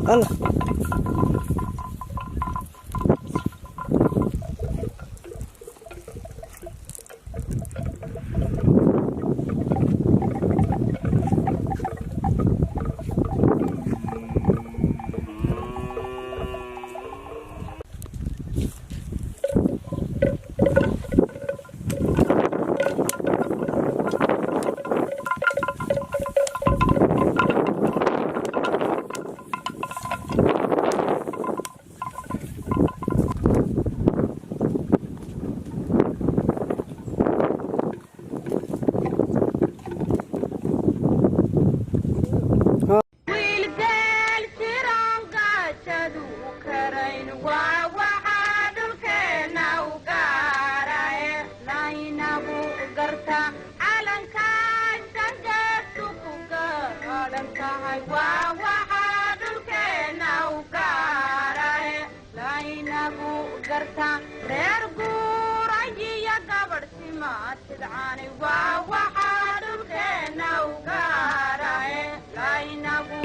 Allah. Wiilgaal sirangaashadu karayn waa waxaa dhulkeena u gaaraye laynagu garta calankaashangeesu ku gaadhan tahay waa waxaa dhulkeena u gaaraye laynagu garta reer guurayiyo gabadh simaatidcaani waa waxaa dhulkeena u gaaraye laynagu.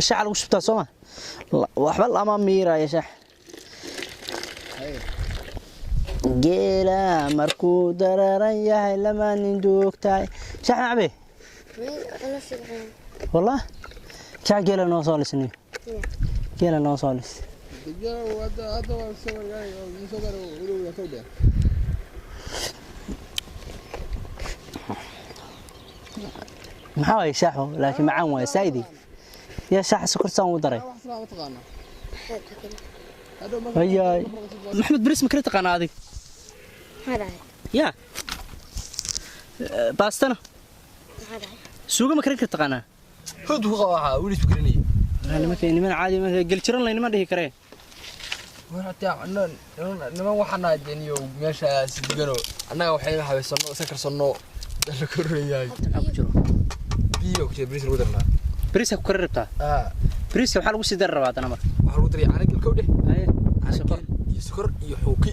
Shaca lagu shubtaa soo ma waxba lama miiraya shax. Geela markuu dararan yahay lama nin duugtahay shax macabe. Wallah, shax geela noo soo lisniyo, geela noo soo lis. Maxaa waaye shaaxu? Laakiin macaan waaye saa'idi yaa shaaxa sokortaan u daray. Hayaay Maxamed, bariis ma kala taqaanaa adig? Yaa baastana suugo ma karin kar taqaanaa? Hud ku qaba waxa weli isku garanayay. Nimanka niman caadi ma geljiran laynima dhihi karee. War hataa niman waxaan nahay deniyo meeshaas degano annaga, waxay habeysano iska karsano la korayaay. Maxaa ku jiro? Biyo ku jira, bariis lagu darnaa. Bariiska ku kari rabtaa? Ah. Bariiska waxaa lagu sii dari rabaa haddana marka. Waxaa lagu daray caano gel kowdhe. Haye, sokor. Iyo sokor iyo xuuki.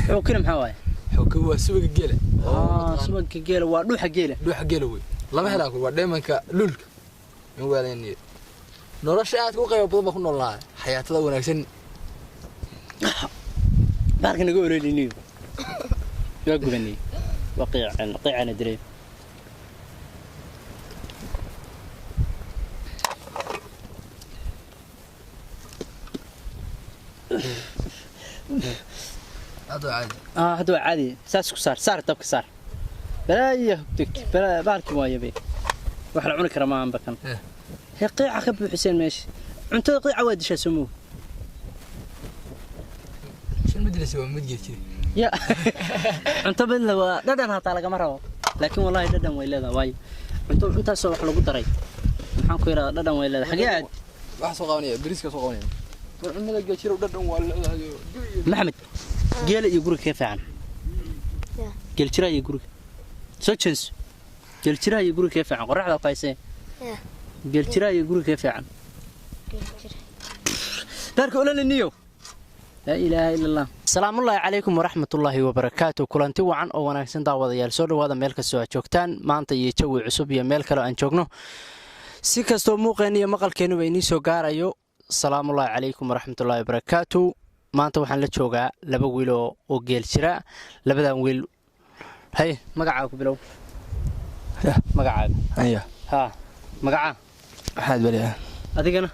Xuukina maxaa waaye? Xuuki waa subaga geela. Ah, subaga geela waa dhuuxa geela. Dhuuxa geela wey, lama helaa ku waa dheemanka luulka in waalayniyo. Nolosha aad ku qaybo badan baa ku noolnahay, xayaatada wanaagsan. Baarka naga ololiniyo, waa gubanay, waa qiican qiicana diray. Aad waa caadi. Ah, hadda waa caadi. Saas ku saar, saar dabka, saar balaaya hubteg balaa bahalki waaye be, wax la cuni kara maahan bakan. Eh. Hee, qiica ka buuxiseen meesha cuntada, qiica waa dishaa somow. Shan madalisa waa madgeed jire. Ya cunto badla waa dhadhan hataa lagama rabo, laakiin wallahi dhadhan way leedahay, waayo cunto intaasoo wax lagu daray maxaan ku yidhahdaa, dhadhan way leedahay. Xagee aad? Waxa soo qabanaya bariiska soo qabanaya. War cunnada geed jire dhadhan waa leedahay. Maxamed, geela iyo guriga kee fiican? Ya. Geel jiraa iyo guriga soo jeenso, geel jiraa iyo guriga kee fiican? Qoraxda ku haysee. Ya. Geel jiraa iyo guriga kee fiican? Daarka ololiniyo. Laa ilaaha ila Allah. Asalaamullaahi calaykum waraxmatullaahi wabarakaatu. Kulanti wacan oo wanaagsan daawadayaal, soo dhowaada meel kastoo aad joogtaan. Maanta iyo jawi cusub iyo meel kale aan joogno, si kastoo muuqeen iyo maqalkeennuba inii soo gaarayo, salaamullaahi calaykum waraxmatullaahi wabarakaatu. Maanta waxaan la joogaa laba wiil oo geel jira. Labadan wiil, hay, magacaaga ku bilow. Yah. Magacaaga. Aya. Haa, magacaa. Maxaad baliyaa? Adigana?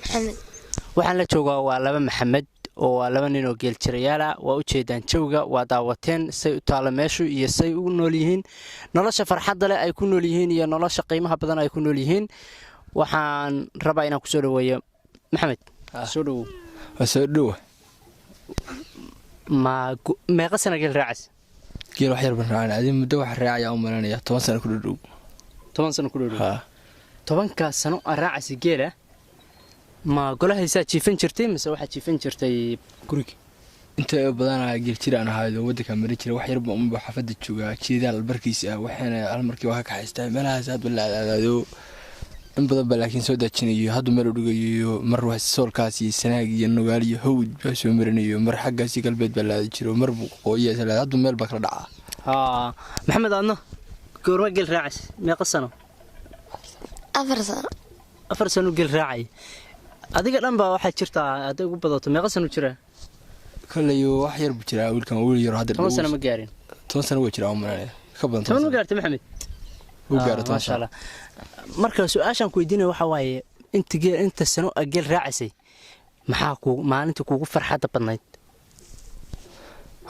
Maxamed. Waxaan la joogaa waa laba Maxamed oo waa laba nin oo geeljirayaala. Waa ujeedaan jawiga, waa daawateen say u taalo meeshu iyo say u nool yihiin, nolosha farxadda leh ay ku nool yihiin iyo nolosha qiimaha badan ay ku nool yihiin. Waxaan rabaa inaan kusoo dhaweeyo Maxamed, soo dhowow. Waa soo dhowa. Ma meeqa sana geel raacas? Geel wax yar baan raacana, adi muddo wax raacayaa u malanaya 10 sano ku dhodhow. 10 sano ku dhow? Haa. 10kaas sano aa raacaysa geela, ma golahaysaa jiifan jirtay mise waxaa jiifan jirtay guriga? Inta badanaa geel jir aan ahaydo waddanka mari jira, wax yarba unba xaafadda joogaa, jiidaal barkiis ah, waxaana hal markii waa ka kaxaystaa meelahaas hadba la aadaado in badan ba, laakiin soo daajinayo haddu meel u dhigayo, mar wax soolkaas iyo Sanaag iyo Nugaal iyo Hawd baa soo marinayo, mar xaggaasi galbeed baa la aadi jiro, mar waqooyiyaas la haddu meel baa kala dhacaa. Haa, Maxamed, aadna goorma geel raacaysa, meeqa sano? 4 sano. 4 sano geel raacay. Adiga dhan baa waxaa jirtaa hadday ugu badato meeqa sano jiraa? Kolley wax yar buu jiraa wiilkan, wiil yar hadda. 10 sano ma gaarin? 10 sano waa jiraa u malanaya, ka badan. 10 ma gaartay, Maxamed? Wuu gaaray 10 Maasha sano. Allah. Marka su-aashaan ku weydiinaya waxaa waaye, inta geel, inta sano a geel raacaysay, maxaa ku maalinta kuugu farxadda badnayd?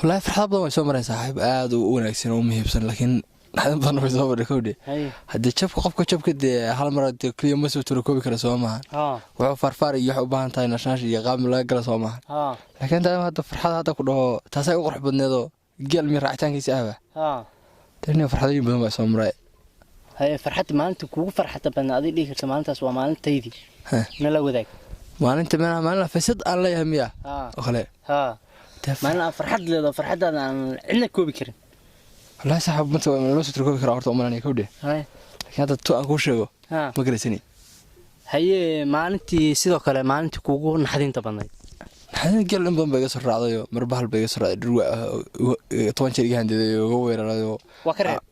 Wallaahi farxad badan way soo mareen saaxiib, aad u wanaagsan oo u muhiimsan, laakiin naxdin badan way soo mareen kowdhe. Haddii jabka qofka jabka dee hal mar dee keliya ma soo tiro koobi kara, soo maaha? Wuxuu faarfaar iyo waxay u baahan tahay nashnaash iyo qaab laga gala, soo maaha? Laakiin taa hadda farxad hadda ku dhaho taasay u qurux badneedoo geel mi raacitaankiisa ahba. Tani farxadooyin badan baa soo maray. Haye, farxadda maalinta kuugu farxadda badnayd adiga dhihi karta maalintaas waa maalintaydii, nala wadaag. Maalinta meenaha maalin faysad aan leeyahay miya oo kale? Haa. Dee maalin aan farxad leedo, farxaddaada aan cidna koobi karin. Wallaahi saaxiib, manta lama soo tiro koobi karaa horta u malanaya kowdhe. Laakiin hadda tu aan kuu sheego ma garaysani. Haye, maalintii sidoo kale maalintii kuugu naxdinta badnayd? Naxdin geel in badan ba iga soo raacdayo, mar bahal ba iga soo raacday dhurwa ah oo 10 jeer iga handaday oo iga weerarayo. Waa ka reeb?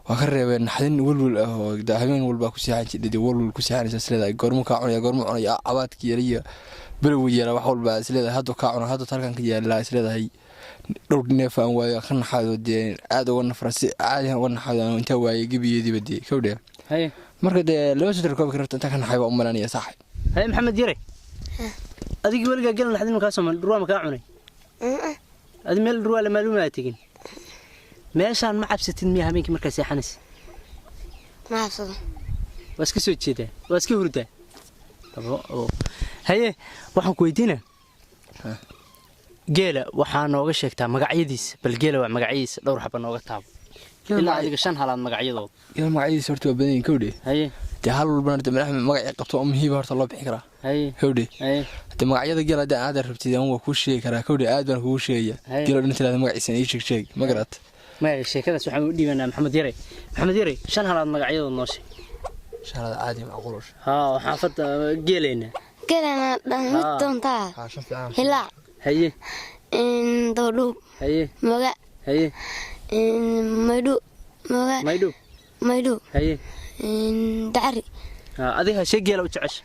Waa ka reebeen naxdin welwel ah oo habeen walbaa ku seexan jidhay, dee welwel ku seexanaysa, isleedahay goormuu kaa cunaya, goormuu cunaya, cabaadki yariyo belowgu yeela, wax walba isleedahay hadduu kaa cuna, hadduu halkan ka yaallaa isleedahay, dhowr neef aan waayo ka naxayo, dee aad uga nafra, si caadihan uga naxayo aan intaa waayay gebigeediiba dee kowdhe. Marka dee lama soo tirkoobi karto intaa ka naxay baa u malanaya saaxib. Haye, Maxamed Yare, adigii weligaa gel naxdin ma kaa soo marin? Dhurwaa ma kaa cunay? Adi meel dhurwaa la maalumaa tegin meeshaan, ma cabsatid miya habeenkii markaa seexanaysa? Ma cabsado. Waa iska soo jeedaa, waa iska hurdaa. Haye, waxaan ku weydiinaa, geela waxaa nooga sheegtaa magacyadiisa bal. Geela waa magacyadiisa dhowr xaba nooga taabo, ilaa adiga shan halaad magacyadood. Geel magacyadiisa horta waa badan yihiin kowdhe. Dee hal walbana dee madax magacii qabto oo muhiima horta loo bixin karaa. Kowdhe. Dee magacyada geel haddii aad rabtid aan waa kuu sheegi karaa kowdhe, aad baan kugu sheegaya. Geel oo dhan tiraahda magaciisa ii sheeg sheeg, ma garat? Maya, sheekadaas waxaan u dhiibanaa Maxamed Yare. Maxamed Yare, shan halaad magacyadood noo sheeg. Shan halaad caadi macquul. Haa, oo xaafadda geelayna. Gelana dhan mid doontaa. Haa, shan fiican. Hilaac. Dabadhuub. Moga. Maydhu moga. Maydhow. Maydhu. Dacari. Haa, adiga hashee geela u jecesha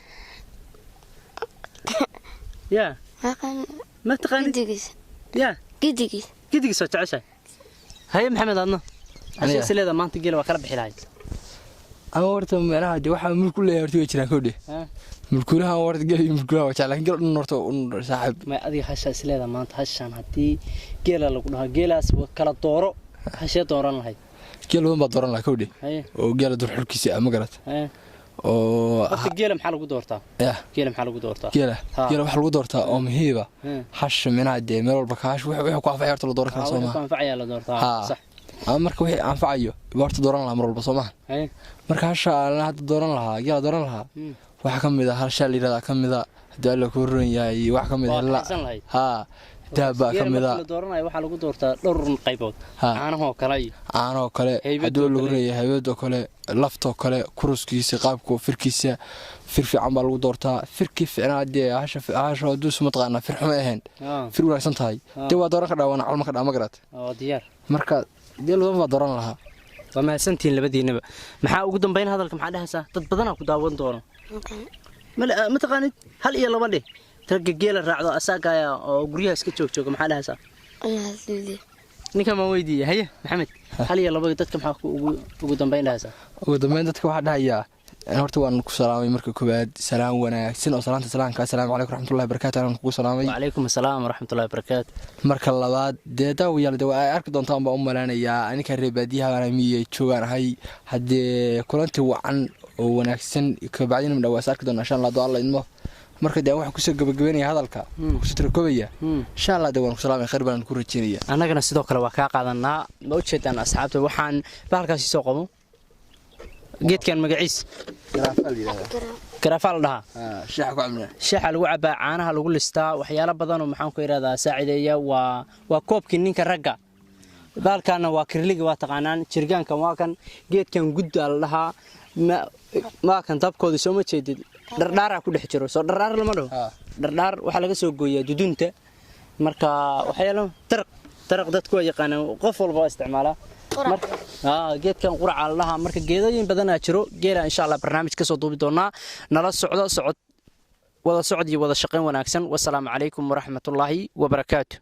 yaa? Ma taqaanid? Gidigiis. Yaa? Gidigiis. Gidigiis waa jeceshahay. Haye Maxamed, adna hashee Aniga? Sileeda maanta geela waa kala bixi lahayd. Ama horta meelaha dee waxaa mulk u leeyahay horta way jiraan kowdhe. Mulkuulaha horta geel iyo mulkuulaha waa jecel, laakiin geel dhan horta un saaxiib. Ma adiga hashaa isleeda maanta hashaan haddii geela lagu dhaho geelaas kala dooro, hashee dooran lahayd? Geel badan baa dooran lahaa kowdhe. Oo geela durxulkiisa ah, ma garat? Oo. Horta geela maxaa lagu doortaa? Ya. Geela maxaa lagu doortaa? Geela geela waxaa lagu doortaa oo muhiiba hasha minaha dee meel walba ka hash wixii ku anfacaya horta la dooran karaa, soo wixii ku maha? Anfacayaa la doortaa. Sax. Ama marka wixii anfacayo baa horta dooran lahaa mar walba, soo maha? Marka hasha aan hadda dooran lahaa, geela dooran lahaa, waxaa ka mid a hashaa la yidhahdaa ka mid a haddii Alla kuu ron yahay, waxaa ka mid a Waa hella kaxaysan lahayd. Haa, dahab baa ka Geela mid a. marka la dooranayo waxaa lagu doortaa dhowr qaybood. Caanahoo kale iyo caanoo kale. Haybadoo Haddii lagu kale. ron yahay haybadoo kale, laftoo kale, kuruskiisa, qaabka firkiisa, fir fiican baa lagu doortaa. Firkii fiicnaa dee hasha hasha hadduu mataqaanaa fir xumo ahayn, fir wanaagsan tahay, dee waa dooran kadhaa, waana calma kadhaa, ma garat? Oo diyaar. Marka geel badan baa dooran lahaa. Waa mahadsantihiin labadiinaba. Maxaa ugu dambeyn hadalka maxaa dhehaysaa? Dad badanaa ku daawan doono. Ma taqaanid hal iyo laba dheh ragga geela raacdo asaagaya oo guryaha iska joog jooga, maxaa dhehaysaa? Ninkan baan weydiiyey. Haye Maxamed, hal iyo laba dadka maxaa ugu dambeyn dhehaysaa? Ugu dambeyn dadka waxaa dhahayaa horta waan ku salaamay marka koowaad, salaam wanaagsan oo salaanta salaamka, assalaamu calaykum raxmatullahi barakaatu, anaan kugu salaamay. Wacalaykum assalaam waraxmatullahi wabarakaatu. Marka labaad dee daawayaal dee waa ay arki doontaan baan u maleynayaa, aninka reer baadiyaha baan miyiga joogaan ahay. Haddee kulanti wacan oo wanaagsan kabacdina midha waa is arki doonaa insha Allah hadduu Alla idmo. Marka dee waxaan kusoo gabagabeynaya hadalka, kusoo tirakoobaya, insha Allah dee waan ku salaamay, khayr baan ku rajeynaya. Annagana sidoo kale waa kaa qaadanaa. Ma ujeedaan asxaabta, waxaan bahalkaasi soo qabo geedkan magaciis Garaafaa la yidhahdaa. Garaafaa la dhahaa. Shaaxa ku cabnaa. Shaaxa lagu cabaa, caanaha lagu listaa, waxyaalo badanoo maxaan ku idhahdaa saacideeya. Waa koobkii ninka ragga. Bahalkaana waa kirliga, waa taqaanaan. Jirgaankan waa kan, geedkan guddaa la dhahaa. Waa kan dabkooda, soo ma jeedid? Dhardhaaraa ku dhex jiro, soo dhardhaar lama dhaho? Dhardhaar waxaa laga soo gooyaa dudunta. Marka waxyaalo taraq taraq dadku waa yaqaanaan, qof walba waa isticmaalaa. Geedkan quraca la dhahaa. Marka geedooyin badanaa jiro geela, insha Allah barnaamij kasoo duubi doonaa. Nala socdo, socod wada socod iyo wada shaqayn wanaagsan. Wasalaamu calaykum waraxmatullaahi wabarakaatu.